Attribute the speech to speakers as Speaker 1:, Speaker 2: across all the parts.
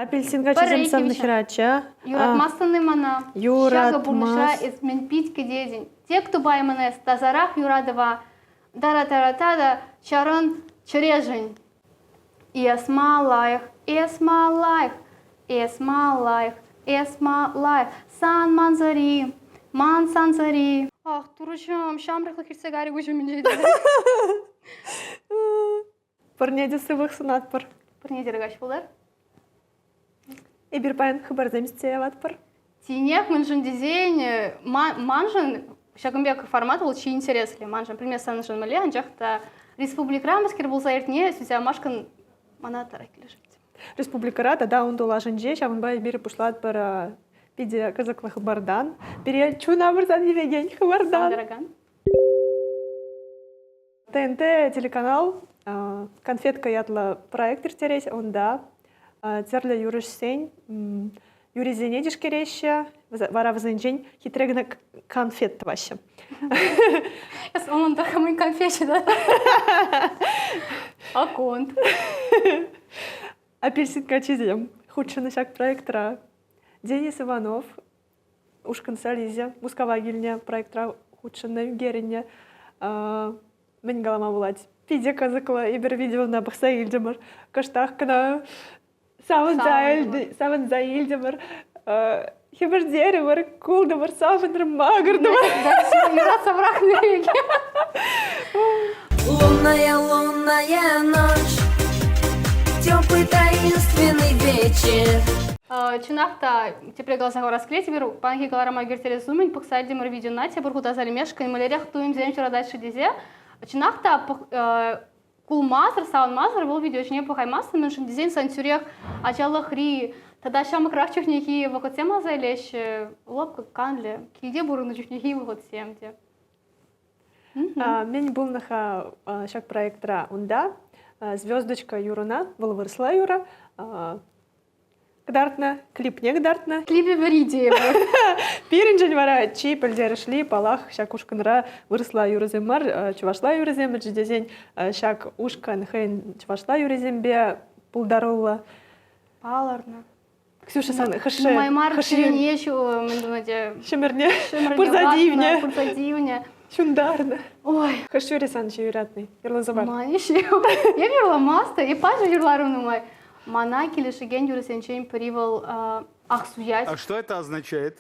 Speaker 1: Апельсин каччисем савнӑ хӗрача.
Speaker 2: Юратмастӑн-и мана?
Speaker 1: Юратмас.
Speaker 2: Ҫакӑ пурнӑҫра эс мӗн пит кӗтетӗн. Тек тупаймӑн эс тасарах юратӑва. Тара-тара-та та чарӑн чӗрешӗн. Эс ма лайӑх, эс ма лайӑх, эс ма лайӑх, эс ма лайӑх. Сан мансӑр-и, ман сансӑр-и. Ах, турӑҫӑм, ҫамрӑклӑх иртсе кайрӗ куҫ умӗнче.
Speaker 1: Пурне те сывлӑх сунатпӑр.
Speaker 2: Пурне те каҫ пултӑр.
Speaker 1: Эпир паян хыпарсем сӳтсе яватпӑр.
Speaker 2: Тинех мӗншӗн тесен маншӑн ҫакӑн пек формат вӑл чи интересли. Маншӑн пӗлме саншӑн мӗнле, анчах та республикӑра мӗскер пулса иртнине сӳтсе явмашкӑн мана ытларах килӗшет.
Speaker 1: Республикӑра тата ун тулашӗнче ҫавӑнпа эпир пуҫлатпӑр питӗ кӑсӑклӑ хыпартан. Пире чуна пырсан тивекен хыпартан. ТНТ телеканал «Конфетка» ятлӑ проект ирттерет. Унта тӗрлӗ юрӑҫсен юрисене тишкереҫҫӗ, вара вӗсенчен хитре кӑна конфет тӑваҫҫӗ.
Speaker 2: Эс унӑн та хамӑн конфечӗ да? Акконт.
Speaker 1: Апельсин каччисем хутшӑннӑ ҫак проектра. Денис Иванов ушкӑн солисчӗ Мускава килнӗ проектра хутшӑннӑ, ӳкерӗннӗ. Мӗн калама пулать? Питӗ кӑсӑклӑ эпир видеона пӑхса илтӗмӗр. Кӑштах кӑна савӑнса илтӗмӗр. Хӗпӗртерӗмӗр, култӑмӑр, савӑнтӑмӑр, макӑртӑмӑр.
Speaker 2: Юратса пӑрахнӑ
Speaker 3: Лунная, лунная ночь, теплый таинственный вечер.
Speaker 2: Чӑнах та, тепре каласа хӑварас килет, эпир паянхи кӑларӑма кӗртерес умӗн пӑхса илтӗмӗр видеона, тепӗр хут аса илмешкӗн мӗнлерех туйӑмсем ҫуратать-ши тесе. Чӑнах та, кулмасӑр, савӑнмасӑр вӑл видео ҫине пӑхаймастӑн, мӗншӗн тесен сан тӳрех ачалӑхри тата ҫамрӑкрах чухнехи вӑхӑтсем аса илеҫҫӗ, лӑпкӑ, канлӗ, килте пурӑннӑ чухнехи вӑхӑтсем те.
Speaker 1: Мӗн пулнӑ-ха ҫак проектра? Унта «Звездочка» юрӑна, вӑл вырӑсла юрӑ, кӑтартнӑ, клипне кӑтартнӑ.
Speaker 2: Клипӗ вӗри тейӗпӗр.
Speaker 1: Пирӗншӗн вара чи пӗлтерӗшли, паллах, ҫак ушкӑнра вырӑсла юрӑсем мар, чӑвашла юрӑсем, мӗншӗн тесен ҫак ушкӑн хӑйӗн чӑвашла юррисемпе пултаруллӑ.
Speaker 2: Палӑрнӑ.
Speaker 1: Ксюша, сан хӑш
Speaker 2: Нумай мар чӗрене мӗн тунӑ те.
Speaker 1: Ҫӗмӗрне. Пырса тивнӗ.
Speaker 2: Пырса тивнӗ.
Speaker 1: Ҫунтарнӑ.
Speaker 2: Ой.
Speaker 1: Хӑш юрӗ сан чи юратни? Юрласа пар.
Speaker 2: Ман Эп юрламастӑп. Эп пачӑ юрларӑм нумай. Мана килӗшекен юрӑсенчен пӗри вӑл Ах суять.
Speaker 4: А что это означает?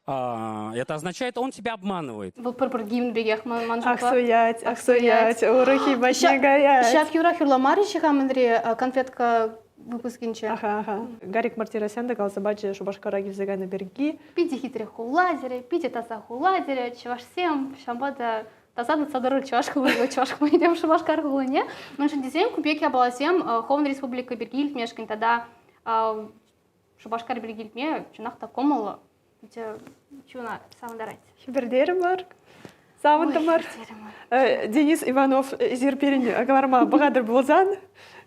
Speaker 5: А, это означает, он тебя обманывает.
Speaker 2: Вӑл пӗр-пӗр гимн пекех ман
Speaker 1: Ах
Speaker 2: шутпа.
Speaker 1: суять, ах суять, урӑххи патне каять.
Speaker 2: Ҫак юрах юрламарӗҫ-и-ха мӗнре конфетка выпускӗнче?
Speaker 1: Аха, аха. Гарик Мартиросян та каласа пачӗ Шупашкара килсе кайнӑ пирки.
Speaker 2: Питӗ хитре хула терӗ, питӗ таса хула терӗ. Чӑвашсем ҫавӑнпа та таса тытса тӑрӑр чӑваш хули, чӑваш хулине тем Шупашкар хулине. Мӗншӗн тесен ку пек япаласем хӑвӑн республика пирки илтмешкӗн тата Шупашкар пирки илтме чӑнах та кӑмӑллӑ. Питӗ чуна савӑнтарать.
Speaker 1: Хӗпӗртерӗмӗр, савӑнтӑмӑр. Денис Иванов, эсир пирӗн кӑларма пӑхатӑр пулсан.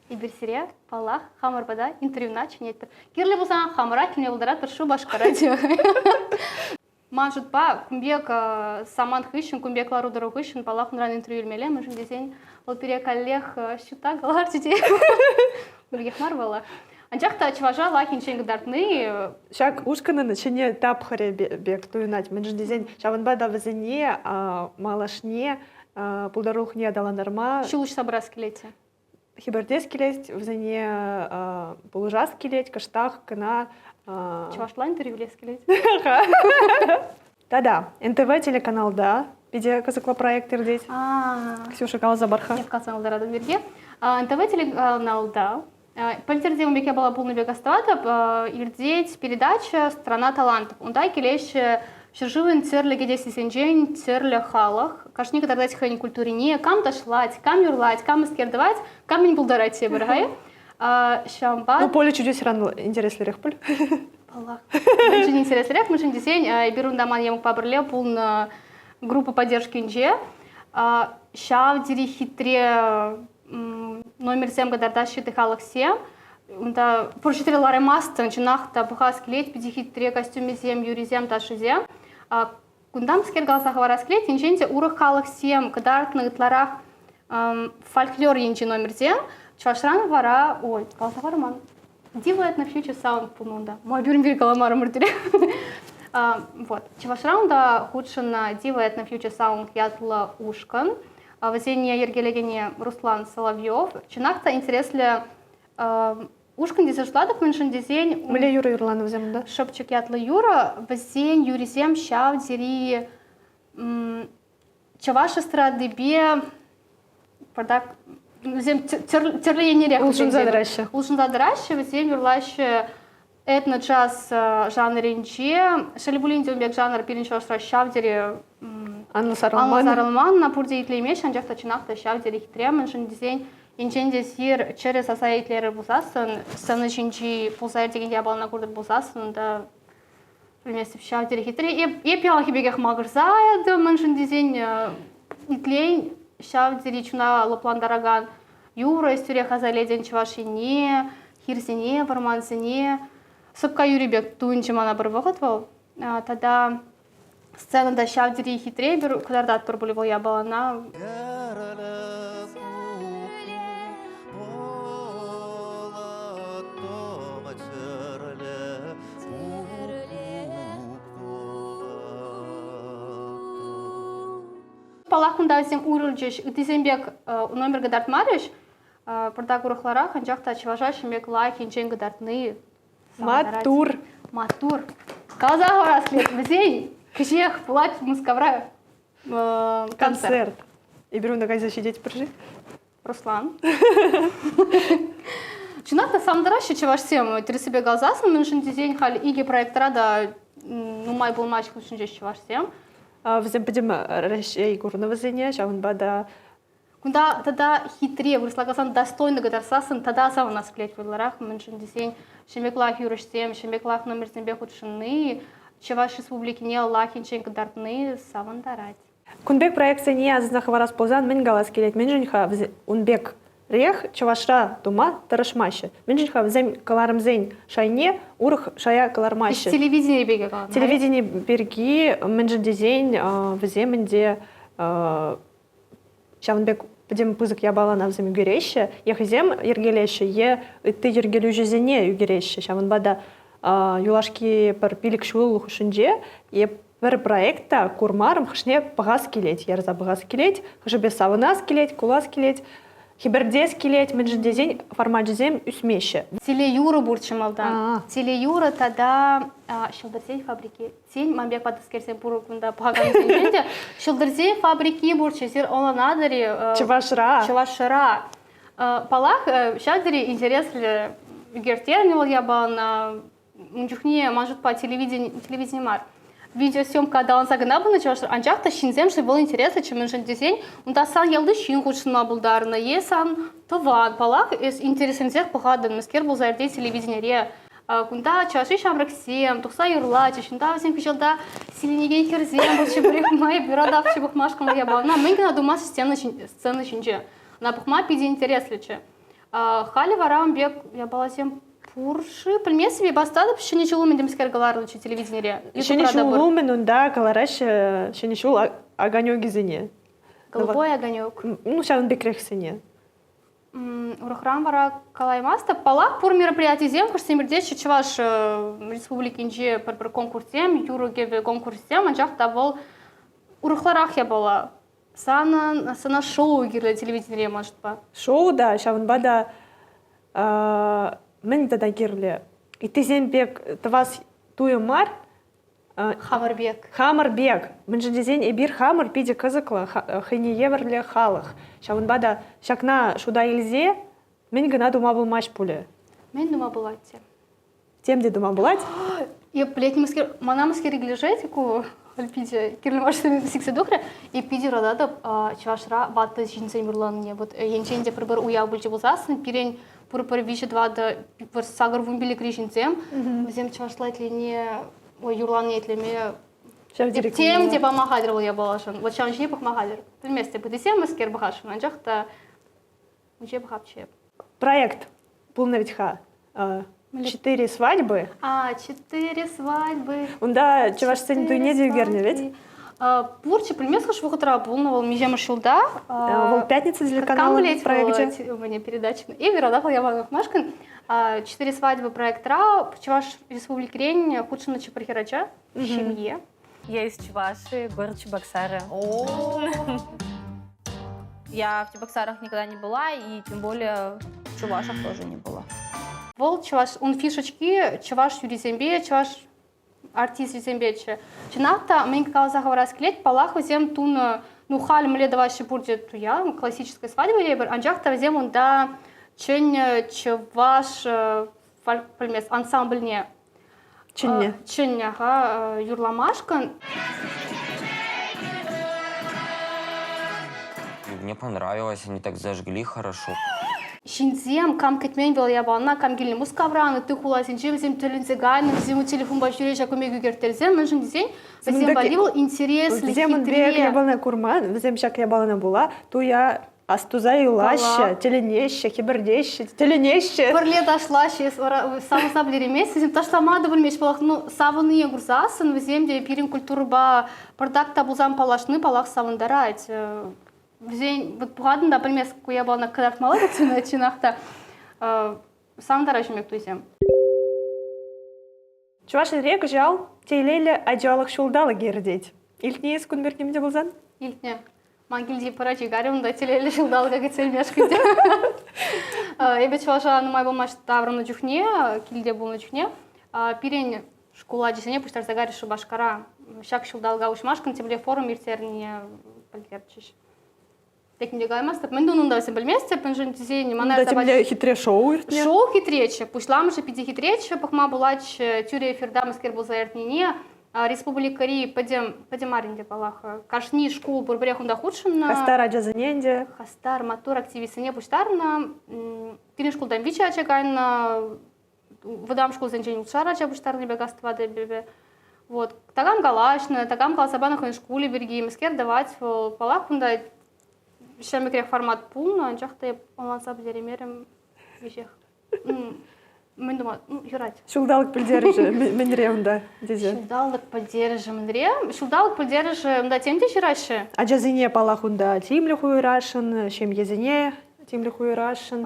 Speaker 2: Эпир сире, паллах, хамӑр пата интервьюна чӗнетпӗр. Кирлӗ пулсан хамӑра килме пултаратпӑр Шупашкара. Ман шутпа, кун пек самант хыҫҫӑн, кун пек лару-тӑру хыҫҫӑн, паллах, унран интервью илмелле, мӗншӗн тесен вӑл пире каллех ҫутта кӑларчӗ те. Пӗррех мар вӑл. Анчах та чӑваша лайӑх енчен кӑтартни
Speaker 1: Ҫак ушкӑнӑн ҫӗнӗ тапхӑрӗ пек туйӑнать, мӗншӗн тесен ҫавӑнпа та вӗсене малашне пултарулӑхне аталантарма
Speaker 2: ҫул уҫса пырас килет.
Speaker 1: Хӗпӗртес килет, вӗсене пулӑшас килет, кӑштах кӑна
Speaker 2: Чӑвашла интервью илес килет.
Speaker 1: Тата НТВ телеканалта питӗ кӑсӑклӑ проект иртет. Ксюша, каласа пар-ха.
Speaker 2: Эп каласа кӑларатӑп пирки. НТВ телеканалта пӗлтӗрте ун пек япала пулнӑ пек астӑватӑп, иртет передача «Страна талантов». Унта килеҫҫӗ ҫӗршывӑн тӗрлӗ кӗтесӗсенчен тӗрлӗ халӑх. Кашни кӑтартать хӑйӗн культурине, кам ташлать, кам юрлать, кам ӗскер тӑвать, кам мӗн пултарать тепӗр Ҫавӑнпа...
Speaker 1: Ну, поле чудесран интереслӗрех пуль.
Speaker 2: Паллах. Мӗншӗн интереслӗрех, мӗншӗн тесен эпир унта ман йӑмӑкпа пӗрле пулнӑ группа поддержкинче ҫав тери хитре номерсем кӑтартаҫҫӗ халӑхсем. Унта пур ҫӗрте лараймастӑн, чӑнах та пӑхас килет, питӗ хитре костюмӗсем, юрисем, ташшисем. Кунтан мӗскер каласа хӑварас килет, енчен те урӑх халӑхсем кӑтартнӑ ытларах фольклор енчи номерсем, чӑвашран вара, ой, каласа хӑварман. Diva Ethno Future Sound пулнӑ унта. Ма пирӗн пирки каламарӑмӑр тӳрех. Вот. Чӑвашра унта хутшӑннӑ Diva Ethno Future Sound ятлӑ ушкӑн. Вӗсене йӗркелекене Руслан Соловьев. Чӑнах та интереслӗ ушкӑн тесе шутлатӑп, мӗншӗн тесен...
Speaker 1: Мӗнле юрӑ юрланӑ вӗсем унта?
Speaker 2: Шӑпчӑк ятлӑ юрӑ. Вӗсен юрисем ҫав тери чӑваш эстрадипе пӑртак вӗсем тӗрлӗ еннерех
Speaker 1: улшӑнса тӑраҫҫӗ.
Speaker 2: Улшӑнса тӑраҫҫӗ, вӗсем юрлаҫҫӗ этно-джаз жанрӗнче. Шел пулин те, ун пек жанр пирӗн чӑвашра ҫав тери
Speaker 1: анлӑ сарӑлман.
Speaker 2: Анлӑ сарӑлман, пурте итлемеҫҫӗ, анчах та чӑнах та ҫав тери хитре, мӗншӗн тесен енчен те сир чӗрӗ саса итлерӗр пулсассӑн, сцена ҫинчи пулса иртекен япалана куртӑр пулсассӑн, унта Пӗлместӗп ҫав тери хитре. Эп яланхи пекех макӑрса ятӑм, мӗншӗн тесен итлен ҫав тери чуна лӑплантаракан юрӑ, тӳрех аса илетӗн Чӑваш Ене, хирсене, вӑрмансене. Сӑпка юрри пек туйӑнчӗ мана пӗр вӑхӑт вӑл. Тата сцена та ҫав тери хитре пӗр кӑтартатпӑр пуль вӑл япалана. Паллах, кунта вӗсем уйрӑлчӗҫ, ыттисем пек номер кӑтартмарӗҫ. Пӑртак урӑхларах, анчах та чӑваша ҫӗмек лайӑх енчен кӑтартни
Speaker 1: Маттур!
Speaker 2: Маттур! Каласа хӑварас килет, вӗсен кӗҫех пулать Мускавра
Speaker 1: концерт. Эпир унта кайса ҫитетпӗр-ши?
Speaker 2: Руслан. Чӑнах та савӑнтараҫҫӗ чӑвашсем. Тӗрӗссипе каласассӑн, мӗншӗн тесен халь икӗ проектра та нумай пулмасть хутшӑнчӗҫ чӑвашсем.
Speaker 1: Вӗсем пӗтӗм Раҫҫей курнӑ вӗсене, ҫавӑнпа та
Speaker 2: Кунта тата хитре, вырӑсла каласан, достойно кӑтартсассӑн тата савӑнас килет вӑйлӑрах, мӗншӗн тесен ҫемеклах юрӑҫсем, ҫемеклах номерсемпе хутшӑнни, Чӑваш Республикине лайӑх енчен кӑтартни савӑнтарать.
Speaker 1: Кун пек проектсене асӑнса хӑварас пулсан мӗн калас килет? Мӗншӗн-ха ун пекрех чӑвашра тума тӑрӑшмаҫҫӗ? Мӗншӗн-ха вӗсем кӑларӑмсен шайне урӑх шая кӑлармаҫҫӗ?
Speaker 2: Телевидени пирки каланӑ.
Speaker 1: Телевидени пирки мӗншӗн тесен вӗсем ӗнтӗ ҫавӑн пек пӗтӗм пысӑк япалана вӗсем ӳкереҫҫӗ, е хӑйсем йӗркелеҫҫӗ, е ытти йӗркелӳҫӗсене ӳкереҫҫӗ. Ҫавӑнпа та юлашки пӗр 5 ҫул хушшинче е пӗр проект та курмарӑм, хӑшне пӑхас килет, ярса пӑхас килет, хӑшӗпе савӑнас килет, кулас килет, хӗпӗртес килет, мӗншӗн тесен формачӗсем ӳсмеҫҫӗ.
Speaker 2: Телеюрӑ пурччӗ малтан. Телеюрӑ тата Ҫӑлтӑрсен фабрики. Тен, ман пек ватӑскерсем пур кунта пӑхакансенчен те. Ҫӑлтӑрсен фабрики пурччӗ. Сир ӑнланатӑр-и?
Speaker 1: Чӑвашра.
Speaker 2: Чӑвашра. Паллах, ҫав тери интереслӗ ӳкерттернӗ вӑл япалана. Ун чухне ман шутпа телевидени, телевидени мар, видеосъемка аталанса кӑна пынӑ чӑвашра, анчах та ҫынсемшӗн вӑл интереслӗччӗ, мӗншӗн тесен унта сан ялти ҫын хутшӑнма пултарнӑ е сан тӑван. Паллах, эс интересленсех пӑхатӑн, мӗскер пулса иртет телевиденире. Кунта чӑвашри ҫамрӑксем тухса юрлатчӗҫ, унта вӗсем хыҫалта силенекен хӗрсем пурччӗ, пӗрех май юратапчӗ пӑхмашкӑн япалана. Мӗн кӑна тумасть сцена, сцена ҫинче. Ӑна пӑхма питӗ интереслӗччӗ. Халӗ вара ун пек япаласем пур-ши? Пӗлместӗп, эп астатӑп, Ҫӗнӗ ҫул умӗн темскер кӑларнӑччӗ телевиденире.
Speaker 1: Ҫӗнӗ ҫул умӗн унта кӑлараҫҫӗ Ҫӗнӗ ҫул огонекӗсене.
Speaker 2: Голубой огонек.
Speaker 1: Ну, ҫавӑн пекрехсене.
Speaker 2: Урӑхран вара калаймастӑп. Паллах, пур мероприятисем хӑшсем иртеҫҫӗ Чӑваш Республикинче пӗр-пӗр конкурссем, юрӑ-кӗвӗ конкурссем, анчах та вӑл урӑхларах япала. Санӑн сана шоу кирлӗ телевиденире, ман шутпа.
Speaker 1: Шоу та, ҫавӑнпа та мӗн тата кирлӗ? Ыттисем пек тӑвас туйӑм мар.
Speaker 2: Хамӑр пек.
Speaker 1: Хамӑр пек. Мӗншӗн тесен эпир хамӑр питӗ кӑсӑклӑ, хӑйне евӗрлӗ халӑх. Ҫавӑнпа та ҫакна шута илсе мӗн кӑна тума пулмасть пулӗ.
Speaker 2: Мӗн тума пулать те?
Speaker 1: Тем те тума пулать.
Speaker 2: Эп пӗлет мӗскер, мана мӗскер килӗшет ку питӗ кирлӗ мар сиксе тухрӗ. Эп питӗ юрататӑп Чӑвашра ватӑ ҫынсем юрланине. Вот енчен те пӗр-пӗр уяв пулчӗ пулсассӑн пирӗн пур-пӗр виҫӗ-тӑватӑ, пӗр сакӑр 15-ри ҫынсем вӗсем чӑвашла итлени, ой, юрлани итлеме
Speaker 1: Ҫав
Speaker 2: тем те пама хатӗр вӑл япалашӑн. Вот ҫавӑн ҫине пӑхма хатӗр. Пӗлместӗп, ыттисем мӗскер пӑхасшӑн, анчах та муче пӑхапчӗ эп.
Speaker 1: Проект пулнӑ вӗт-ха. Четыре свадьбы.
Speaker 2: А, четыре свадьбы.
Speaker 1: Унта чӑвашсен туйне те ӳкернӗ вӗт?
Speaker 2: Пурччӗ, пӗлмест хӑш вӑхӑтра пулнӑ вӑл, миҫемӗш ҫулта.
Speaker 1: Вӑл «Пятница» телеканалӑн проекчӗ.
Speaker 2: Мне передача. И Верода Иванов Машкин «Четыре свадьбы» проектра Чӑваш Республикирен хутшӑннӑ пӗр хӗрача ҫемье.
Speaker 4: Я из Чувашии, город Чебоксары. Я в Чебоксарах никогда не была, и тем более в Чувашах тоже не была.
Speaker 2: Вӑл чӑваш, ун фишечки чӑваш юрисемпе, чӑваш артисчӗсемпеччӗ. Чӑнах та, мӗн каласа хӑварас килет, паллах, вӗсем тунӑ, ну, халь мӗнле тӑваҫҫӗ пурте туя, классическая свадьба тейӗпӗр, анчах та вӗсем унта чӗннӗ чӑваш пӗлмест, ансамбльне
Speaker 1: Чӗннӗ.
Speaker 2: Чӗннӗ-ха юрламашкӑн.
Speaker 6: Мне понравилось, они так зажгли хорошо.
Speaker 2: Ҫынсем кам кӗтмен вӑл япалана, кам килнӗ Мускавран, ытти хуласенче вӗсем тӗлӗнсе кайнӑ, вӗсем телефонпа ҫӳре ҫак ӳме ӳкерттерсе, мӗншӗн тесен вӗсем валли вӑл интереслӗ,
Speaker 1: Вӗсем ун пек япалана курман, вӗсем ҫак япалана пула туя астуса юлаҫҫӗ, тӗлӗнеҫҫӗ, хӗпӗртеҫҫӗ, тӗлӗнеҫҫӗ.
Speaker 2: Пӗрле ташлаҫҫӗ, савӑнса пӗтереймест, вӗсем ташлама та пӗлмеҫҫӗ, паллах, ну, савӑннине курсассӑн вӗсем те пирӗн культурӑпа пӑртак та пулсан паллашни, паллах, савӑнтарать. Вӗсен вот пӑхатӑн та пӗлмест ку япалана кӑтартмалла пек чӑнах та савӑнтараҫҫӗ пек туйсем.
Speaker 1: Чӑваш Енре кӑҫал телейлӗ ачалӑх ҫулталӑкӗ иртет. Илтнӗ эс кун пирки те пулсан?
Speaker 2: Илтнӗ. Ман килти пӗр ачи карӗ унта телейлӗ ҫулталӑка кӗтсе илмешкӗн. Эпӗ чӑваша нумай пулмасть таврӑннӑ чухне, килте пулнӑ чухне, пирӗн шкул ачисене пуҫтарса карӗ Шупашкара. Ҫак ҫулталӑка уҫмашкӑн темле форум ирттернине пӗлтерчӗҫ. Тек не калаймастӑп. Мӗн тунӑ унта вӗсем пӗлместӗп, мӗншӗн тесен мана
Speaker 1: Унта темле хитре шоу иртнӗ.
Speaker 2: Шоу хитреччӗ, пуҫламӑшӗ питӗ хитреччӗ, пӑхма пулать тӳрӗ эфирта мӗскер пулса иртнине. Республикӑри пӗтӗм, пӗтӗм мар ӗнтӗ, паллах, кашни шкул пурпӗрех унта хутшӑннӑ.
Speaker 1: Хастар ачасене ӗнтӗ.
Speaker 2: Хастар, маттур активистсене пуҫтарнӑ. Пирӗн шкултан виҫӗ ача кайнӑ, вӑтам шкулсенчен ултшар ача пуҫтарнӑ пек астӑватӑп эпӗ. Вот. Такам калаҫнӑ, такам каласа панӑ хӑйӗн шкулӗ пирки, мӗскер тӑвать вӑл. Паллах, кунта ҫемӗкрех формат пулнӑ, анчах та эп ӑнланса пӗтереймерӗм веҫех. Мӗн тума? Ну, юрать.
Speaker 1: Ҫулталӑк пӗлтерӗшӗ мӗнре унта тесе?
Speaker 2: Ҫулталӑк пӗлтерӗшӗ мӗнре? Ҫулталӑк пӗлтерӗшӗ унта тем те ҫыраҫҫӗ.
Speaker 1: Ачасене, паллах, унта тимлӗх уйӑрасшӑн, ҫемьесене тимлӗх уйӑрасшӑн.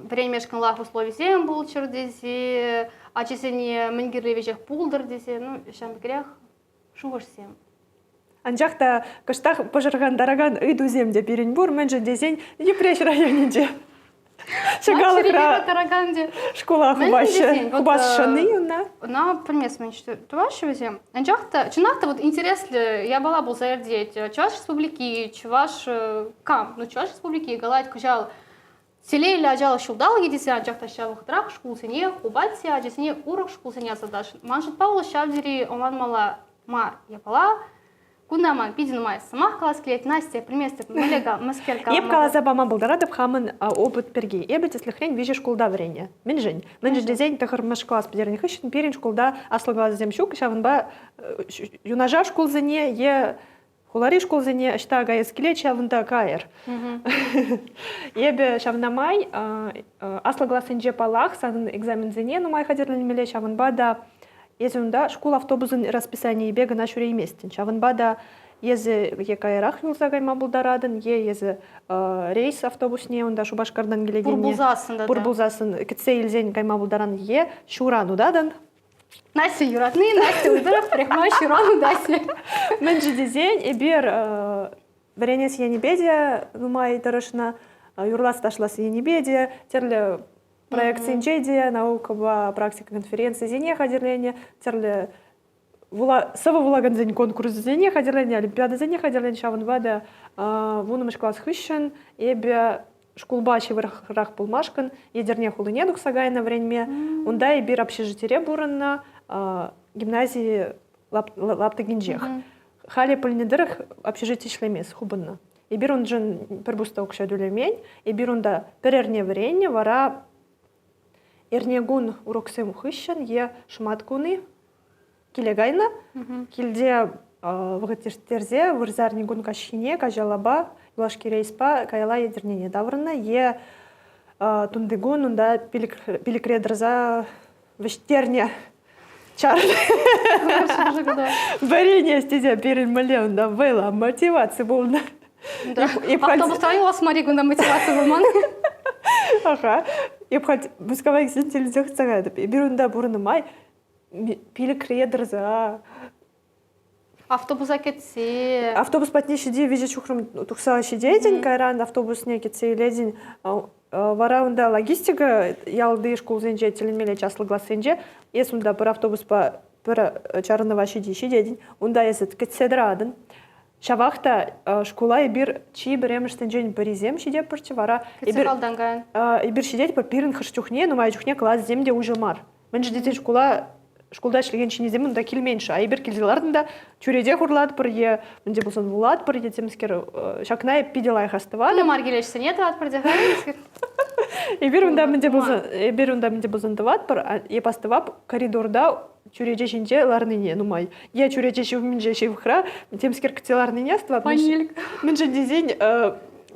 Speaker 2: Вӗренмешкӗн лайӑх условисем пулччӑр тесе, ачасене мӗн кирли веҫех пултӑр тесе, ну, ҫавӑн пекрех шухӑшсем.
Speaker 1: Анчах та кӑштах пӑшӑрхантаракан ыйтусем те пирӗн пур, мӗншӗн тесен Йӗпреҫ районӗнче Ҫӑкалӑхра шкула хупаҫҫӗ. Хупасшӑн-и ӑна?
Speaker 2: Ӑна пӗлмест мӗн тӑваҫҫӗ вӗсем. Анчах та, чӑнах та вот интереслӗ япала пулса иртет. Чӑваш Республики, Чӑваш кам? Ну, Чӑваш Республики калать кӑҫал телейлӗ ачалӑх ҫулталӑкӗ тесе, анчах та ҫав вӑхӑтрах шкулсене хупать те ачасене урӑх шкулсене ӑсатасшӑн. Ман шутпа вӑл ҫав тери ӑнланмалла мар япала. Кунта ман питӗ нумай сӑмах калас килет. Настя, пӗлместӗп, мӗнле мӗскер калама.
Speaker 1: Эп каласа пама пултаратӑп хамӑн опыт пирки. Эпӗ, тӗслӗхрен, виҫӗ шкулта вӗреннӗ. Мӗншӗн? Мӗншӗн тесен тӑхӑрмӗш класс пӗтернӗ хыҫҫӑн пирӗн шкулта аслӑ классем ҫук, ҫавӑнпа юнашар шкулсене е хулари шкулсене ӑҫта каяс килет, ҫавӑнта кайӑр. Эпӗ ҫавна май аслӑ классенче, паллах, санӑн экзаменсене нумай хатӗрленмелле, ҫавӑнпа та Эсӗ унта шкул автобусӗн расписанийӗпе кӑна ҫӳрейместӗн. Ҫавӑнпа та эсӗ е каярах юлса кайма пултаратӑн, е эсӗ рейс автобусне унта Шупашкартан килекенне
Speaker 2: пур пулсассӑн та
Speaker 1: пур пулсассӑн кӗтсе илсен кайма пултаран, е ҫуран утатӑн.
Speaker 2: Настя юратни, Настя утӑрах, пӗрехмай ҫуран утаҫҫӗ.
Speaker 1: Мӗншӗн тесен эпир вӗренес енӗпе те нумай тӑрӑшнӑ, юрлас-ташлас енӗпе те тӗрлӗ Проектсенче те наукӑпа практика конференцисене хатӗрленӗ, тӗрлӗ сӑвӑ вулакансен конкурсӗсене хатӗрленӗ, олимпиадӑсене хатӗрленӗ. Ҫавӑнпа та вуннӑмӗш класс хыҫҫӑн эпӗ шкулпа ҫывӑхрах пулмашкӑн Етӗрне хулине тухса кайнӑ вӗренме. Унта эпир общежитире пурӑннӑ, гимнази лаптӑкӗнчех. Халӗ пӗлнӗ тӑрӑх общежити ӗҫлемест, хупӑннӑ. Эпир уншӑн пӗр пус та укҫа тӳлемен. Эпир унта пӗр эрне вӗреннӗ, вара эрнекун уроксем хыҫҫӑн е шӑматкун-и киле кайнӑ. Килте вӑхӑт ирттерсе вырсарникун каҫхине каҫалапа юлашки рейспа каялла Етӗрнене таврӑннӑ е тунтикун унта пилӗкре тӑрса вӗҫтернӗ. Чарӑн. Вӗренес тесе пирӗн мӗнле унта вӑйлӑ мотиваци пулнӑ.
Speaker 2: Автобусра юлас мар кунта мотиваци пулман.
Speaker 1: Аха. Эп халь Мускава килсен тӗлӗнсе хытса каятӑп. Эпир унта пурӑннӑ май пилӗкре тӑрса
Speaker 2: Автобуса кӗтсе.
Speaker 1: Автобус патне ҫити виҫӗ ҫухрӑм тухса ҫитетӗн, кайран автобусне кӗтсе илетӗн. Вара унта логистика ялти шкулсенче тӗлӗнмелле часлӑ классенче эс унта пӗр автобуспа пӗр чарӑнӑва ҫити ҫитетӗн, унта эсӗ кӗтсе тӑратӑн. Ҫавах та шкула эпир чи пӗрремӗшсенчен пӗрисем ҫитетпӗрччӗ вара.
Speaker 2: Кӗтсе халтан каян.
Speaker 1: Эпир ҫитетпӗр, пирӗн хӑш чухне, нумай чухне классем те уҫӑ мар. Мӗншӗн тесен шкула шкулта ӗҫлекен ҫыннисем унта килмен-ши? А эпир килсе лартӑн та чӳрече хурлатпӑр е мӗнте пулсан вулатпӑр е темскер ҫакна эп питӗ лайӑх астӑватӑп.
Speaker 2: Ну, мар килеҫсене тӑватпӑр те
Speaker 1: Эпир унта мӗнте пулсан эпир унта мӗнте пулсан тӑватпӑр, эп астӑвап коридорта чӳрече ҫинче ларнине нумай. Е чӳрече ҫумӗнче ҫывӑхра темскер кӗтсе ларнине астӑвап. Мӗншӗн тесен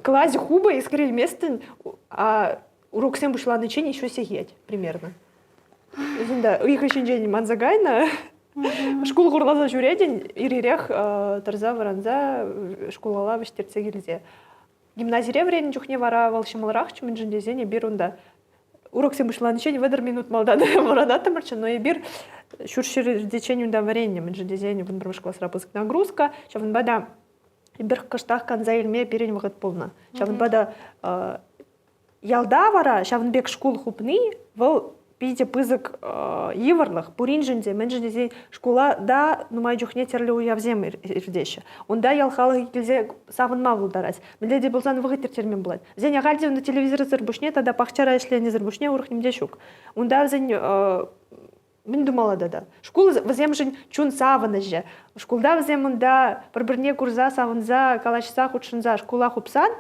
Speaker 1: класӗ хупӑ, эс кӗрейместӗн, а уроксем пуҫланиччен еще сехет примерно. Унта ыйхӑ ҫинчен манса кайнӑ. Шкул хурласа ҫӳретӗн, ир-ирех тӑрса вӑранса шкулала вӗҫтерсе килсе. Гимназире вӗреннӗ чухне вара вӑл ҫӑмӑлрахчӗ, мӗншӗн тесен эпир унта уроксем пуҫланиччен 30 минут малтан вӑранаттӑмӑрччӗ, но эпир ҫурҫӗр иртиччен унта вӗреннӗ, мӗншӗн тесен 11 класра пысӑк нагрузка, ҫавӑнпа та эпир кӑштах канса илме пирӗн вӑхӑт пулнӑ. Ҫавӑнпа та Ялта вара ҫавӑн пек шкул хупни вӑл питӗ пысӑк йывӑрлӑх пуриншӗн те, мӗншӗн тесен шкула та нумай чухне тӗрлӗ уявсем иртеҫҫӗ. Унта ял халӑхӗ килсе савӑнма пултарать. Мӗнле те пулсан вӑхӑт ирттерме пулать. Вӗсен ахаль те унта телевизорсӑр пуҫне тата пахчара ӗҫленисӗр пуҫне урӑх ним те ҫук. Унта вӗсен мӗн тумалла тата? Шкул вӗсемшӗн чун савӑнӑҫӗ. Шкулта вӗсем унта пӗр-пӗрне курса, савӑнса, калаҫса, хутшӑнса шкула хупсан,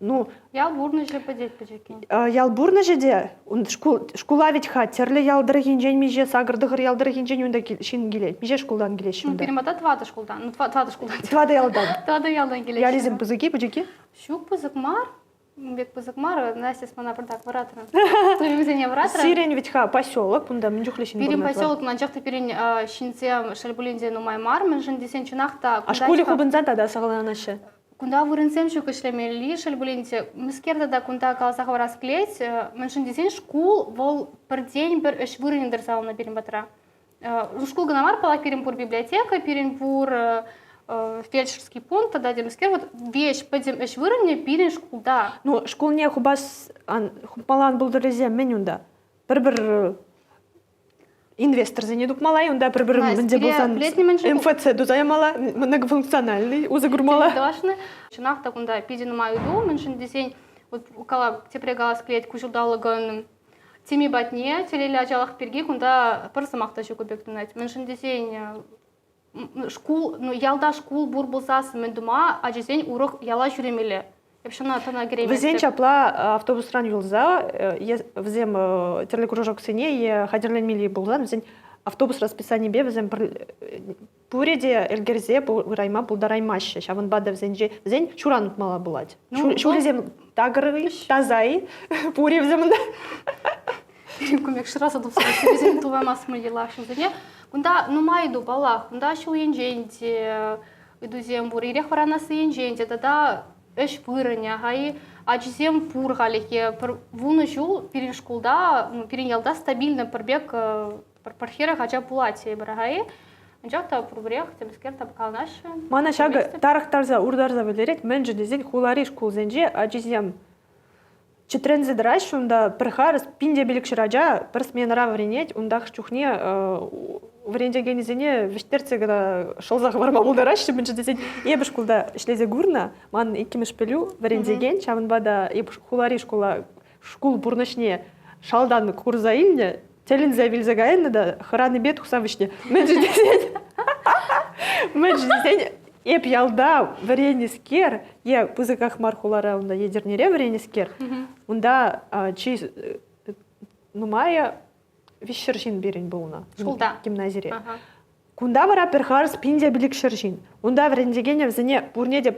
Speaker 1: ну...
Speaker 2: Ял пурнӑҫӗ пӗтет пӗчӗккӗн.
Speaker 1: Ял пурнӑҫӗ те, шкул, шкула вӗт-ха тӗрлӗ ял тӑрӑхӗнчен миҫе, сакӑр-тӑхӑр ял тӑрӑхӗнчен унта ҫын килет. Миҫе шкултан килеҫҫӗ унта?
Speaker 2: Ну, пирӗн пата тӑватӑ шкултан. Ну, тӑватӑ шкултан.
Speaker 1: Тӑватӑ ялтан.
Speaker 2: Тӑватӑ ялтан килеҫҫӗ.
Speaker 1: Ялӗсем пысӑк-и, пӗчӗк-и?
Speaker 2: Ҫук, пысӑк мар. Ун пек пысӑк мар, Настя мана пӑртак вӑратрӑн. Туйӑмсене вӑратрӑн.
Speaker 1: Сирӗн вӗт-ха поселок, кунта мӗн чухлӗ ҫын
Speaker 2: Пирӗн поселок, анчах та пирӗн ҫынсем шел пулин те нумай мар, мӗншӗн тесен чӑнах та...
Speaker 1: А шкулӗ хупӑнсан тата сахалланаҫҫӗ?
Speaker 2: Кунта вырӑнсем ҫук ӗҫлемелли, шел пулин те, мӗскер тата кунта каласа хӑварас килет, мӗншӗн тесен шкул вӑл пӗртен-пӗр ӗҫ вырӑнӗ тӑрса юлнӑ пирӗн патра. Шкул кӑна мар, паллах, пирӗн пур библиотека, пирӗн пур фельдшерский пункт тата темскер. Вот веҫ пӗтӗм ӗҫ вырӑнӗ пирӗн шкулта.
Speaker 1: Ну, шкулне хупас хупмалла ан пултӑр тесе мӗн унта? Пӗр-пӗр инвесторсене тупмалла унта пӗр-пӗр мӗнте пулсан МФЦ туса ямалла, многофункциональный усӑ курмалла.
Speaker 2: Чӑнах та кунта питӗ нумай ыйту, мӗншӗн тесен вот тепре калас килет, ку ҫулталӑкӑн Теми патне телейлӗ ачалӑх пирки кунта пӗр сӑмах та ҫук пек тунать. Мӗншӗн тесен шкул, ну, ялта шкул пур пулсассӑн мӗн тума ачасен урӑх яла ҫӳремелле. Эп ҫӑна тӑна кӗрейместӗп.
Speaker 1: Вӗсен ҫапла автобусран юлса е вӗсем тӗрлӗ кружоксене е хатӗрленмелли пулсан вӗсен автобус расписанипе вӗсем пурӗ те ӗлкӗрсе пырайма пултараймаҫҫӗ. Ҫавӑнпа та вӗсенче вӗсен ҫуран утмалла пулать. Ну, Ҫулӗсем такӑр-и, таса-и, пур-и вӗсем унта?
Speaker 2: Кун пек шыраса тупса ҫулсем тупаймастмӑр йӑла ҫулсене. Кунта нумай ыйту, паллах. Кунта ҫул енчен те ыйтусем пур, ирех вӑранасси енчен те тата ӗҫ вырӑнӗ, хай ачисем пур халӗхе. Пӗр вунӑ ҫул пирӗн шкулта, пирӗн ялта стабильно пӗр пек пӗр хӗрӗх ача пулать тейӗпӗр ха-и. Анчах та пурпӗрех темскер тапкаланаҫҫӗ.
Speaker 1: Мана ҫакӑ тарӑхтарса, уртарса пӗтерет. Мӗншӗн тесен хулари шкулсенче ачисем чӗтренсе тӑраҫҫӗ унта пӗр харӑс пин те пилӗкҫӗр ача пӗр сменӑра вӗренет. Унтах чухне вӗрентекенӗсене вӗҫтерсе кӑна шӑлса хӑварма пултараҫҫӗ. Мӗншӗн тесен эпӗ шкулта ӗҫлесе курнӑ, ман иккӗмӗш пӗлӳ вӗрентекен, ҫавӑнпа та эп хулари шкула шкул пурнӑҫне шалтан курса илнӗ, тӗлӗнсе вилсе кайнӑ та хӑранипе тухса вӗҫнӗ. Мӗншӗн тесен мӗншӗн тесен эп ялта вӗреннӗскер е пысӑках мар хулара унта Етӗрнере вӗреннӗскер, унта чи нумая 300 ҫын пирӗн пулнӑ.
Speaker 2: Шкулта.
Speaker 1: Гимназире. Кунта вара пӗр харӑс пин те 500 ҫын. Унта вӗрентекенӗ вӗсене пурне те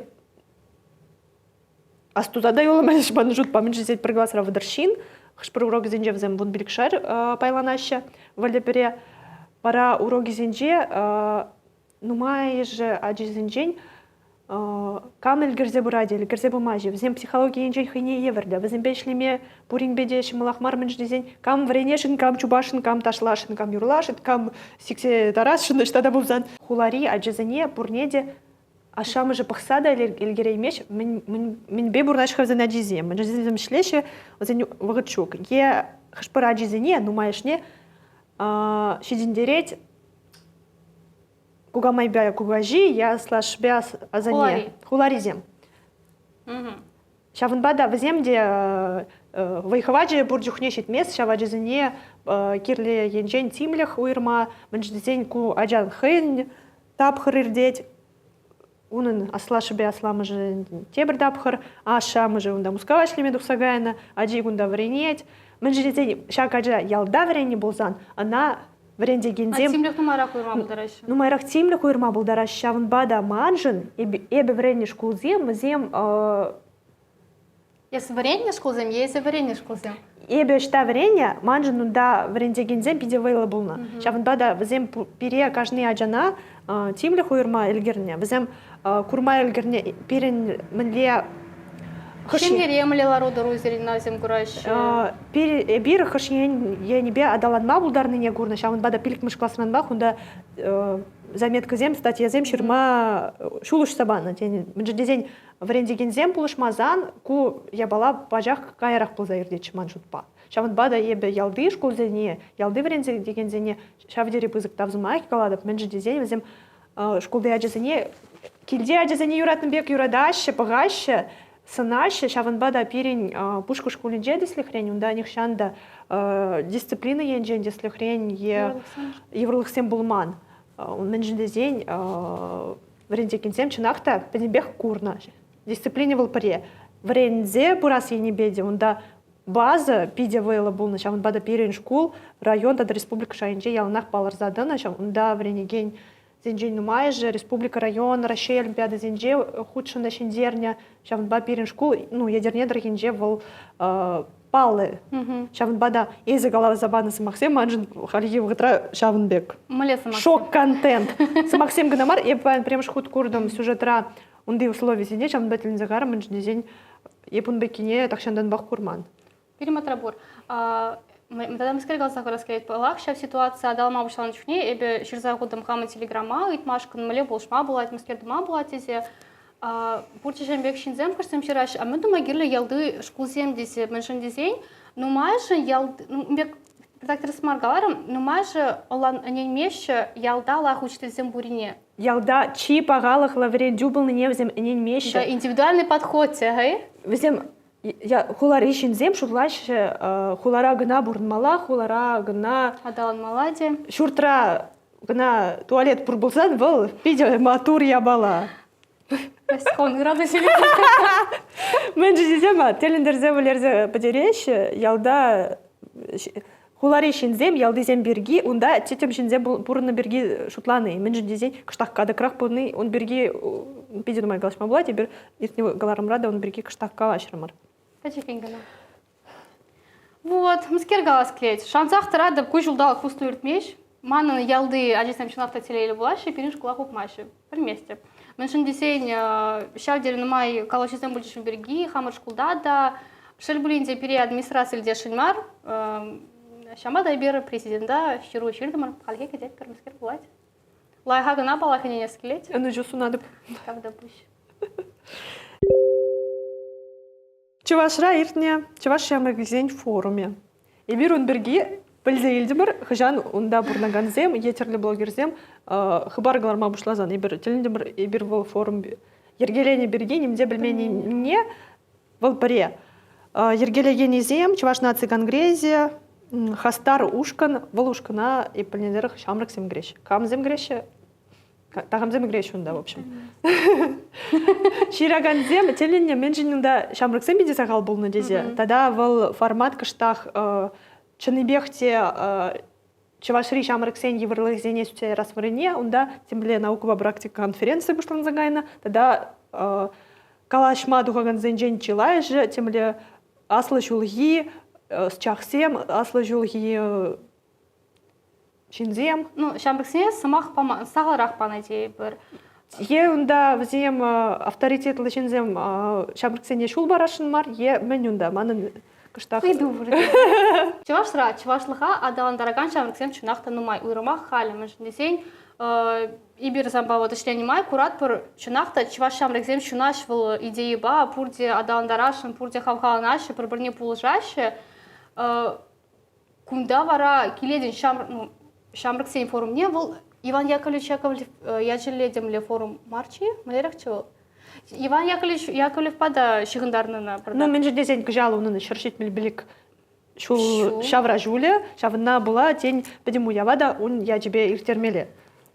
Speaker 1: Астуса та юлмасть ман шутпа, мӗншӗн тесен пӗр класра вӑтӑр ҫын, хӑш-пӗр урокӗсенче вӗсем вунпилӗкшер пайланаҫҫӗ вӑлӗпӗре. Вара урокӗсенче нумайӑшӗ ачисенчен кам ӗлкӗрсе пырать, ӗлкӗрсе пымасть. Вӗсем психологи енчен хӑйне евӗрлӗ. Вӗсемпе ӗҫлеме пуринпе те ҫӑмӑлах мар, мӗншӗн тесен кам вӗренесшӗн, кам чупасшӑн, кам ташласшӑн, кам юрласшӑн, кам сиксе тарасшӑн ӑҫта та пулсан. Хулари ачасене пурне те ашшӗ-амӑшӗ пӑхса та ӗлкӗреймест, мӗнпе пурӑнаҫ-ха вӗсен ачисем? Мӗншӗн тесен ӗҫлеҫҫӗ, вӗсен вӑхӑт ҫук. Е хӑш-пӗр ачисене, нумайӑшне ҫитӗнтерет кукамайпа кукаҫи е аслашшӗпе асанне. Хуларисем. Ҫавӑнпа та вӗсем те вӑй-хӑвачӗ пур чухне ҫитмест ҫав ачасене кирлӗ енчен тимлӗх уйӑрма, мӗншӗн тесен ку ачан хӑйӗн тапхӑр иртет, унӑн аслашшӗпе асламӑшӗн тепӗр тапхӑр, ашшӗ-амӑшӗ унта Мускава ӗҫлеме тухса кайнӑ, ачи кунта вӗренет. Мӗншӗн тесен ҫак ача ялта вӗреннӗ пулсан ӑна вӗрентекенсем
Speaker 2: тимлӗх нумайрах уйӑрма пултараҫҫӗ.
Speaker 1: Нумайрах тимлӗх уйӑрма пултараҫҫӗ. Ҫавӑнпа та маншӑн эпӗ вӗреннӗ шкулсем вӗсем
Speaker 2: Эс вӗреннӗ шкулсем е эсӗ вӗреннӗ шкулсем?
Speaker 1: Эпӗ ӑҫта вӗреннӗ, маншӑн унта вӗрентекенсем питӗ вӑйлӑ пулнӑ. Ҫавӑнпа та вӗсем пире кашни ачана тимлӗх уйӑрма ӗлкӗрнӗ. Вӗсем курма ӗлкӗрнӗ пирӗн мӗнле
Speaker 2: Ҫемьере мӗнле лару-тӑру сирӗн вӗсем кураҫҫӗ?
Speaker 1: Эпир хӑш енӗпе аталанма пултарнине курнӑ. Ҫавӑнпа та пиллӗкмӗш класранпах унта заметкӑсем, статьясем ҫырма ҫул уҫса панӑ. Мӗншӗн тесен Вӗрентекенсем пулӑшмасан ку япала пачах каярах пулса иртетчӗ ман шутпа. Ҫавӑнпа та эпӗ ялти шкулсене, ялти вӗрентекенсене ҫав тери пысӑк тав сӑмахӗ калатӑп. Мӗншӗн тесен вӗсем шкулти ачасене килте ачасене юратнӑ пек юратаҫҫӗ, пӑхаҫҫӗ, сӑнаҫҫӗ. Ҫавӑнпа та пирӗн Пушкӑ шкулӗнче тӗслӗхрен унта нихҫан та дисциплина енчен тӗслӗхрен е йывӑрлӑхсем пулман. Мӗншӗн тесен вӗрентекенсем чӑнах та пӗтӗмпех курнӑ. Дисциплина вӑл пӗре. Вӗренсе пырас енӗпе те унта база питӗ вӑйлӑ пулнӑ. Ҫавӑнпа та пирӗн шкул район тата республика шайӗнче яланах палӑрса тӑнӑ. Унта вӗренекенсенчен нумайӑшӗ республика, район, Раҫҫей олимпиадисенче хутшӑннӑ, ҫӗнтернӗ. Ҫавӑнпа пирӗн шкул, ну, Етӗрне тӑрӑхӗнче вӑл паллӑ. Ҫавӑнпа та эсӗ каласа панӑ сӑмахсем маншӑн хальхи вӑхӑтра ҫавӑн пек.
Speaker 2: Мӗнле сӑмахсем?
Speaker 1: Шок-контент. Сӑмахсем кӑна мар, эп паян пӗрремӗш хут куртӑм сюжетра унти условисене, ҫавӑнпа тӗлӗнсе карӑм, мӗншӗн тесен эп ун пеккине тахҫантанпах курман.
Speaker 2: Пирӗн патра пур. Тата мӗскер каласа хурас килет, паллах, ҫав ситуаци аталанма пуҫланӑ чухне эпӗ ҫырса хутӑм хамӑн телеграмма ыйтмашкӑн мӗнле пулӑшма пулать, мӗскер тума пулать тесе. Пурте ҫавӑн пек ҫынсем хӑшсем ҫыраҫҫӗ, а мӗн тума кирлӗ ялти шкулсем тесе, мӗншӗн тесен нумайӑшӗ ял, ну, пек так тӗрӗс мар каларӑм, нумайӑшӗ ӗненмеҫҫӗ ялта лайӑх учительсем пуррине.
Speaker 1: Ялта чи пахалӑхлӑ вӗрентӳ пулнине вӗсем ӗненмеҫҫӗ.
Speaker 2: Да, индивидуальный подход те,
Speaker 1: Вӗсем хулари ҫынсем шутлаҫҫӗ, хулара кӑна пурӑнмалла, хулара кӑна
Speaker 2: аталанмалла те.
Speaker 1: Ҫуртра кӑна туалет пур пулсан вӑл питӗ матур япала. Мӗншӗн тесен ма тӗлӗнтерсе вӗлерсе пӗтереҫҫӗ. Ялта хулари ҫынсем ялтисем пирки унта тӗттӗм ҫынсем пурӑннӑ пирки шутлани. Мӗншӗн тесен кӑштах катӑкрах пулни ун пирки питӗ нумай калаҫма пулать. Эпир иртнӗ кӑларӑмра та ун пирки кӑштах калаҫрӑмӑр.
Speaker 2: Пӗчӗккӗн кӑна. Вот, мӗскер калас килет. Шансах тӑратӑп, ку ҫулталӑк пустуй иртмест. Манӑн ялти ачасем чӑнах та телейлӗ пулаҫҫӗ, пирӗн шкула хупмаҫҫӗ. Пӗлместӗп. Мӗншӗн тесен ҫав тери нумай калаҫусем пулчӗҫ ун пирки, хамӑр шкулта та. Шел пулин те, пире администраци илтесшӗн мар. Ҫавӑнпа та эпир президента ҫыру ҫыртӑмӑр, хальхи кӗтетпӗр, мӗскер пулать. Лайӑха кӑна паллах ӗненес килет.
Speaker 1: Ӑнӑҫу сунатӑп.
Speaker 2: Тавтапуҫ.
Speaker 1: Чӑвашра иртнӗ чӑваш ҫамрӑкӗсен форумӗ. Эпир ун пирки пӗлсе илтӗмӗр, хӑҫан унта пурӑнакансем е тӗрлӗ блогерсем хыпар кӑларма пуҫласан эпир тӗлӗнтӗмӗр, эпир вӑл форум йӗркеленӗ пирки ним те пӗлменнине вӑл пӗре. Йӗркелекенӗсем Чӑваш наци конгресӗ, хастар ушкӑн, вӑл ушкӑна эп пӗлнӗ тӑрӑх ҫамрӑксем кӗреҫҫӗ. Камсем кӗреҫҫӗ? Такамсем ӳкреҫ унта, в общем. Ҫыракансем тӗлӗннӗ, мӗншӗн унта ҫамрӑксем питӗ сахал пулнӑ тесе. Тата вӑл формат кӑштах чӑннипех те Чӑвашри ҫамрӑксен йывӑрлӑхӗсене сӳтсе ярас вырӑнне унта темле наукӑпа практика конференци пуҫланса кайнӑ. Тата калаҫма тухакансенчен чылайӑшӗ темле аслӑ ҫулхи ӑсчахсем, аслӑ ҫулхи. ҫынсем.
Speaker 2: Ну, ҫамрӑксене сӑмах пама, сахалрах панӑ тейӗпӗр.
Speaker 1: Е унта вӗсем авторитетлӑ ҫынсем ҫамрӑксене ҫул парасшӑн мар, е мӗн унта? Манӑн кӑштах...
Speaker 2: Ыйту пур. Чӑвашра чӑвашлӑха аталантаракан ҫамрӑксем чӑнах та нумай, уйрӑмах халӗ, мӗншӗн тесен эпир санпа вот ӗҫленӗ май куратпӑр, чӑнах та чӑваш ҫамрӑксем ҫунаҫ вӑл идейӑпа, пурте аталантарасшӑн, пурте хавхаланаҫҫӗ, пӗр-пӗрне пулӑшаҫҫӗ. Кунта вара килетӗн ҫамрӑк, ну, ҫамрӑксен форумне вӑл Иван Яковлевич Яковлев ячӗллӗ темле форум марччӗ-и? Мӗнлерехчӗ вӑл? Иван Яковлевич Яковлевпа та ҫыхӑнтарнӑ ӑна.
Speaker 1: Ну, мӗншӗн тесен кӑҫал унӑн 175 ҫул ҫавра ҫулӗ, ҫавӑнна пула, тен, пӗтӗм уява та ун ячӗпе ирттермелле.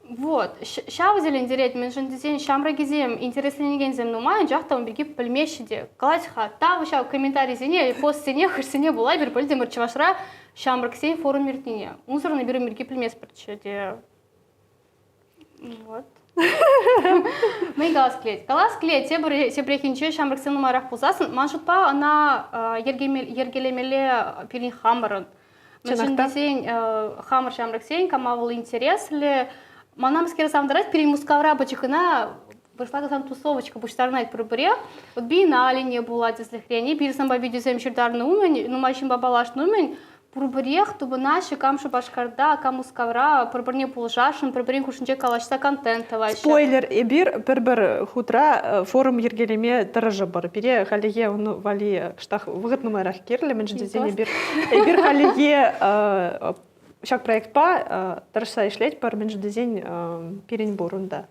Speaker 2: Вот, ҫав тӗлӗнтерет, мӗншӗн тесен ҫамрӑкӗсем, интересленекенсем нумай, анчах та ун пирки пӗлмеҫҫӗ те. Калать-ха, тав ҫав комментарисене, постсене, хӑшсене пула эпир пӗлтӗмӗр Чӑвашра ҫамрӑксен форум иртнине. Унсӑрӑн эпир ун пирки пӗлместпӗрччӗ те. Вот. Мӗн калас килет? Калас килет, тепӗр тепрехинче ҫамрӑксем нумайрах пулсассӑн, ман шутпа, ӑна йӗркелемелле пирӗн хамӑрӑн. Мӗншӗн тесен хамӑр ҫамрӑксен кама вӑл интереслӗ. Мана мӗскер савӑнтарать, пирӗн Мускавра пӗчӗк кӑна вырӑсла каласан тусовочка пуҫтарӑнать пӗр-пӗре. Вот биенналине пула тӗслӗхрен, эпир санпа видеосем ҫыртарнӑ умӗн, нумай ҫынпа паллашнӑ умӗн пурпӗрех тупӑнаҫҫӗ кам Шупашкарта, кам Мускавра пӗр-пӗрне пулӑшасшӑн, пӗр-пӗрин хушшинче калаҫса контент тӑваҫҫӗ.
Speaker 1: Спойлер, эпир пӗр-пӗр хутра форум йӗркелеме тӑрӑшӑпӑр. Пире хальлӗхе ун валли кӑштах вӑхӑт нумайрах кирлӗ, мӗншӗн тесен эпир эпир хальлӗхе ҫак проектпа тӑрӑшса ӗҫлетпӗр, мӗншӗн тесен пирӗн пур унта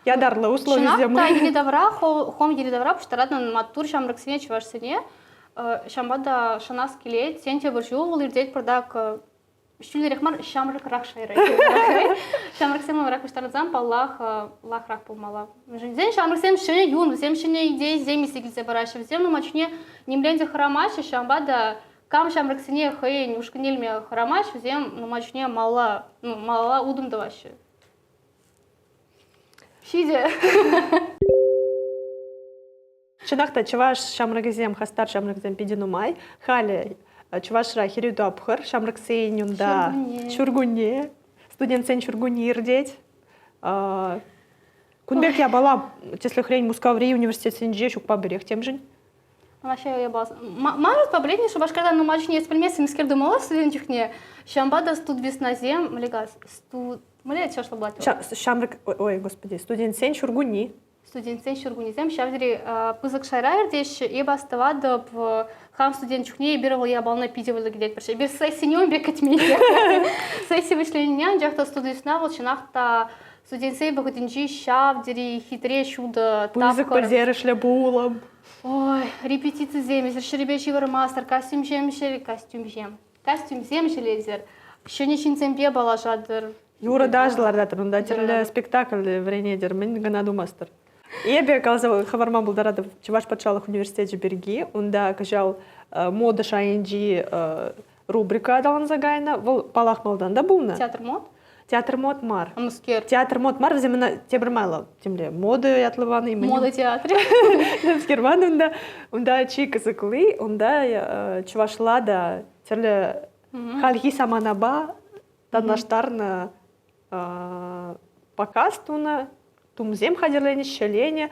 Speaker 1: ятарлӑ условисем.
Speaker 2: Чӑнах та йӗри-тавра, хом йӗри-тавра пуҫтаратӑн маттур ҫамрӑксене, чӑвашсене. Ҫавӑнпа та шанас килет. Тен, тепӗр ҫул вӑл иртет пӑртак ҫӳллӗрех мар, ҫамрӑкрах шайра. Ҫамрӑксем нумайрах пуҫтарӑнсан, паллах, лайӑхрах пулмалла. Мӗншӗн тесен ҫамрӑксем ҫӗнӗ юн, вӗсем ҫӗнӗ идейӑсем илсе килсе параҫҫӗ. Вӗсем нумай чухне нимрен те хӑрамаҫҫӗ, ҫавӑнпа та кам ҫамрӑксене хӑйӗн ушкӑнне илме хӑрамасть, вӗсем нумай чухне малалла, ну, малалла утӑм тӑваҫҫӗ. Ҫитӗ.
Speaker 1: Чӑнах та чӑваш ҫамрӑкӗсем, хастар ҫамрӑксем питӗ нумай. Халӗ Чӑвашра хӗрӳ тапхӑр, ҫамрӑксен унта ҫуркунне, студентсен ҫуркунне иртет. Кун пек япала, тӗслӗхрен, Мускаври университетсенче ҫукпа пӗрех темшӗн.
Speaker 2: Мана ҫав япала. Ман шутпа, Шупашкарта нумай чухне эс пӗлместӗн, мӗскер тумалла студент чухне. Ҫавӑнпа та студвеснасем, мӗнле студ... Мӗнле чӑвашла пулать?
Speaker 1: Ҫамрӑк, ой, господи, студентсен ҫуркунни.
Speaker 2: Студентсен ҫуркуннисем ҫав тери пысӑк шайра иртеҫҫӗ. Эп астӑватӑп, хам студент чухне эпир вӑл япалана питӗ вӑйлӑ кӗтетпӗр. Эпир сессине ун пек кӗтмен. Сесси вӗҫленнине, анчах та студентсна вӑл чӑнах та студентсен вӑхӑтӗнчи ҫав тери хитре, ҫутӑ
Speaker 1: Пысӑк пӗлтерӗшлӗ пулӑм.
Speaker 2: Ой, репетицисем, эсир ҫӗрӗпе ҫывӑрмастӑр, костюмсем, костюмсем, костюмсем ҫӗлетӗр, ҫӗнӗ ҫынсемпе паллашатӑр.
Speaker 1: Юрӑ ташӑ лартатӑр, унта тӗрлӗ спектакль вӗренетӗр, мӗн кӑна тумастӑр. Эпӗ каласа хӑварма пултаратӑп Чӑваш патшалӑх университечӗ пирки. Унта кӑҫал мода шайӗнчи рубрика аталанса кайнӑ. Вӑл паллах малтан та пулнӑ.
Speaker 2: Театр мод?
Speaker 1: Театр мод мар.
Speaker 2: Мускер.
Speaker 1: Театр мод мар, вӗсем ӑна тепӗр майлӑ темле мода ятлӑ панӑ.
Speaker 2: Мода театрӗ.
Speaker 1: Мускер панӑ унта. Унта чи кӑсӑкли, унта чӑвашла та тӗрлӗ хальхи саманапа танлаштарнӑ показ тунӑ, тумсем хатӗрленӗ, ҫӗленӗ,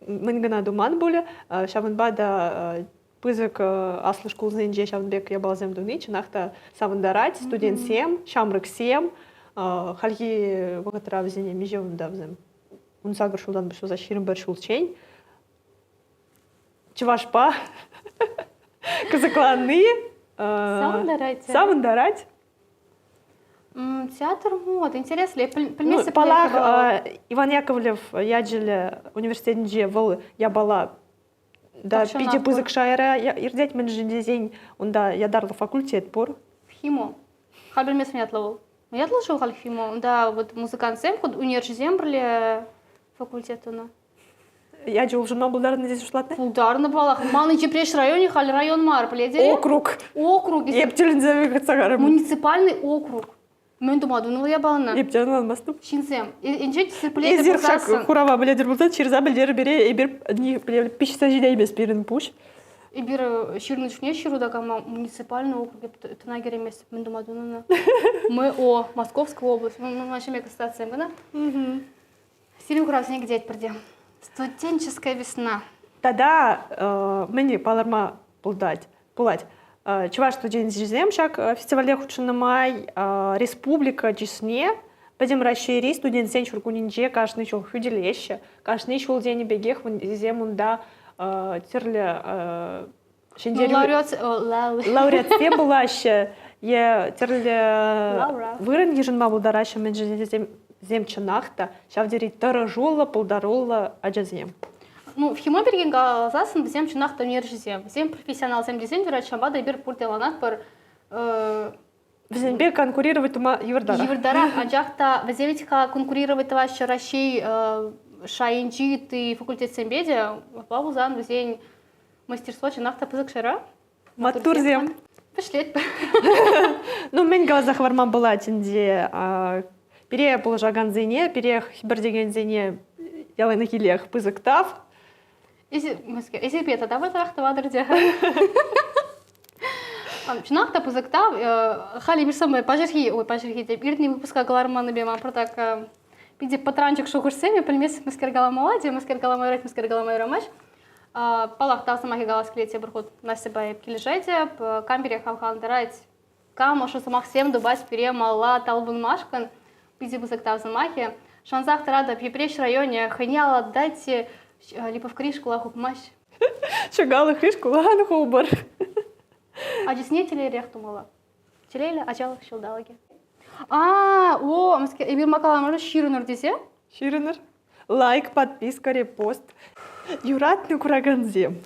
Speaker 1: мӗн кӑна туман пулӗ. Ҫавӑнпа та пысӑк аслӑ шкулсенче ҫавӑн пек япаласем туни чӑнах та савӑнтарать. Студентсем, ҫамрӑксем хальхи вӑхӑтра вӗсене миҫе унта вӗсем? 18 ҫултан пуҫласа 21 ҫулччен чӑвашпа кӑсӑкланни
Speaker 2: савӑнтарать.
Speaker 1: Савӑнтарать.
Speaker 2: Театр мод, интереслӗ. Пӗлместӗп.
Speaker 1: Паллах, Иван Яковлев ячӗллӗ университетӗнче вӑл япала да, питӗ пысӑк шайра иртет, мӗншӗн тесен унта ятарлӑ факультет пур.
Speaker 2: ХИМО. Халь пӗлместӗм ятлӑ вӑл. Ятлӑ-ши халь ХИМО? Унта вот музыкантсем, ӳнерҫӗсем пӗрле факультет тунӑ.
Speaker 1: Ячӗ улшӑнма пултарнӑ тесе шутлатнӑ?
Speaker 2: Пултарнӑ паллах. Манӑн Йӗпреҫ районӗ халь район мар, пӗлетӗр-и?
Speaker 1: Округ.
Speaker 2: Округ.
Speaker 1: Эп тӗлӗнсе хытса карӑм.
Speaker 2: Муниципальный округ. Мӗн тума тунӑ вӑл япалана?
Speaker 1: Эп те ӑнланмастӑп.
Speaker 2: Ҫынсем, инҫе дисциплина
Speaker 1: Эсир ҫак хурава пӗлетӗр пулсан ҫырса пӗлтерӗр пире, эпир пиҫсе ҫитеймест пирӗн пуҫ.
Speaker 2: Эпир ҫырнӑ чухне ҫыру та кама муниципальный округ тӑна кӗреместӗп, мӗн тума тунӑ. Мы о, Московская область, ну, ҫемье констатациям кӑна. Сирӗн хуравсене кӗтетпӗр те. Студенческая весна.
Speaker 1: Тата мӗн палӑрма пултать, пулать. Чӑваш студенчӗсем ҫак фестивале хутшӑннӑ май республика чысне Пӗтӗм Раҫҫейри студентсен ҫуркуннинче кашни ҫул хӳтӗлеҫҫӗ. Кашни ҫул тенӗ пекех вӗсем унта тӗрлӗ ҫӗнтерӳ лауреатсем пулаҫҫӗ е тӗрлӗ вырӑн йышӑнма пултараҫҫӗ, мӗншӗн тесен вӗсем чӑнах та ҫав тери тӑрӑшуллӑ, пултаруллӑ ачасем.
Speaker 2: Ну, в химо пирки каласассӑн вӗсем чӑнах та ӳнерҫӗсем. Вӗсем профессионалсем тесен юрать, ҫавӑнпа та эпир пурте ӑнланатпӑр.
Speaker 1: Вӗсемпе конкурировать тума йывӑртарах.
Speaker 2: Йывӑртарах, анчах та вӗсем ведь-ха конкурировать тӑваҫҫӗ Раҫҫей шайӗнчи ытти факультетсемпе те. Апла пулсан вӗсен мастерство чӑнах та пысӑк шайра.
Speaker 1: Маттурсем.
Speaker 2: Вӗҫлетпӗр.
Speaker 1: Ну, мӗн каласа хӑварма пулать ӗнтӗ. Пире пулӑшакансене, пире хӗпӗртекенсене яланхиллех пысӑк тав.
Speaker 2: Эсир тата вӑйлӑрах тӑватӑр те. Чӑнах та пысӑк тав. Халӗ эпир самай паҫӑрхи, ой, паҫӑрхи теп, иртнӗ выпуска кӑларманнипе ман пӑртак питӗ пӑтранчӑк шухӑшсем, пӗлместӗп, мӗскер каламалла те, мӗскер калама юрать, мӗскер калама юрамасть. Паллах, тав сӑмахӗ калас килет тепӗр хут Настьӑпа эп килӗшетӗп. Кам пире хавхалантарать, кам ӑшӑ сӑмахсем тупать пире малалла талпӑнмашкӑн, питӗ пысӑк тав сӑмахӗ. Шансах тӑратӑп, Йӗпреҫ районӗ хӑйне аллатать, Липовкӑри шкула хупмасть.
Speaker 1: Ҫӑкалӑхри шкула ан хупӑр.
Speaker 2: Ачисене телейрех тумалла. Телейлӗ ачалӑх ҫулталӑкӗ. А, о, эпир макаламӑр ҫырӑнӑр тесе?
Speaker 1: Ҫырӑнӑр. Лайк, подписка, репост. Юратнӑ куракансем.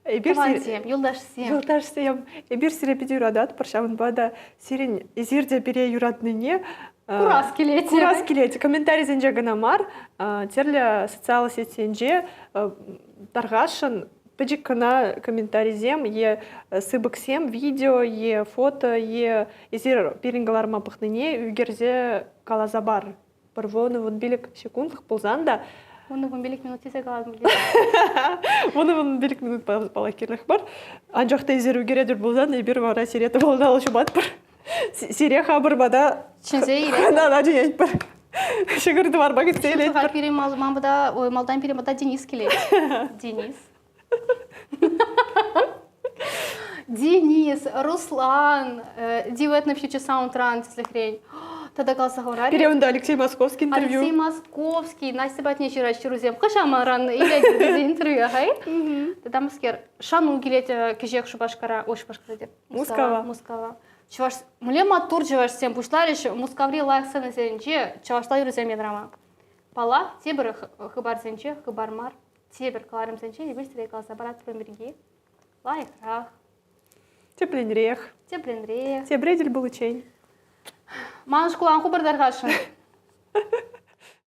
Speaker 2: Эпир Тӑвансем, юлташсем.
Speaker 1: Юлташсем, эпир сире питӗ юрататпӑр, ҫавӑнпа та сирӗн эсир те пире юратнине
Speaker 2: курас килет.
Speaker 1: Курас килет. Комментарисенче кӑна мар, тӗрлӗ социаллӑ сетьсенче тархасшӑн пӗчӗк кӑна комментарисем е сыпӑксем, видео е фото е эсир пирӗн кӑларма пӑхнине ӳкерсе каласа пар. Пӗр 10-15 секундлӑх пулсан та
Speaker 2: 10-15 минут тесе калатӑм.
Speaker 1: 10-15 минут паллах кирлех мар. Анчах та эсир ӳкеретӗр пулсан эпир вара сире тӑвалла ҫупатпӑр. Сире хамӑр пата
Speaker 2: чӗнсе илетпӗр.
Speaker 1: Хӑнана чӗнетпӗр. Ҫӑкӑр тӑварпа кӗтсе илетпӗр.
Speaker 2: Пирӗн ман пата, ой, малтан пирӗн пата Денис килет. Денис. Денис, Руслан, Duet на Future Sound тӗслӗхрен. Тата каласа хӑварар.
Speaker 1: Пире унта Алексей Московский интервью.
Speaker 2: Алексей Московский, Настя патне ҫырать ҫырусем. Хӑҫан манран илетӗр тесе интервью, хай? Тата мӗскер, Шану килет кӗҫех Шупашкара. Ой, Шупашкара теп.
Speaker 1: Мускава.
Speaker 2: Мускава. Чӑваш, мӗнле маттур чӑвашсем пуҫларӗҫ Мускаври лайӑх сценӑсенче чӑвашла юрӑсем янрама. Паллах, тепӗр хыпарсенче хыпар мар. Тепӗр кӑларӑмсенче эпир сире каласа паратпӑр пирки. Лайӑхрах.
Speaker 1: Тӗплӗнрех.
Speaker 2: Тӗплӗнрех.
Speaker 1: Тепре тӗл пуличчен.
Speaker 2: Ман шкулан хупӑр тархасшӑн.